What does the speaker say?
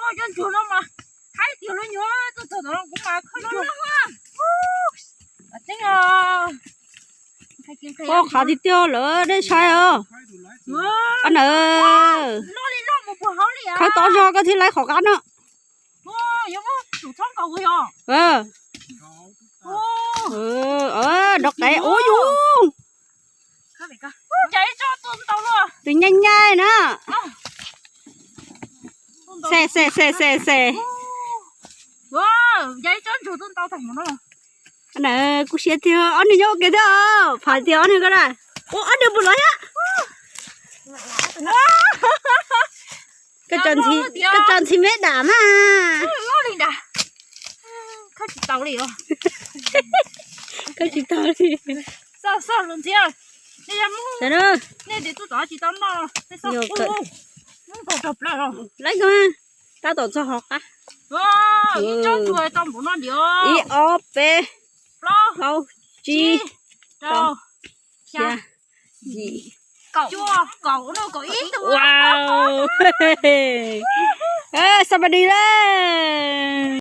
Cov ntsuag no mas, haib tiag los nyuag, tuaj txog tom no kuv mas khawb ntsuag. Pob qhav tiag tiag lawm nej saib os. Ab na, khawb tob zog koj thiaj laib qhov qab no. Dov qev ub yus. Tus nyaj nyaj na. Xe xe xe xe xe. Kuv siab tiag, ob niag nyob ua ke thiab. Pham tiag ob niag ko na. Ua ob niag puas los thiab. Koj tso ntxhi me dam mas. Khawb tsis tau li os. Khawb tsis tau li. Xoj xoj lus ntxhiab. Nej yog Hmoob, nej twb tuaj tod tsis tau noj, nej xoj kawg. Hmoob nkaus rau plaws los. Laib koj, tab tom txog hov qab. Ib tsob ntsuag tau npaum no diam. Ib ob peb plaub tsib rau xya yim kaum cuaj kaum ib tug. Wow. Xab pas dis lawm.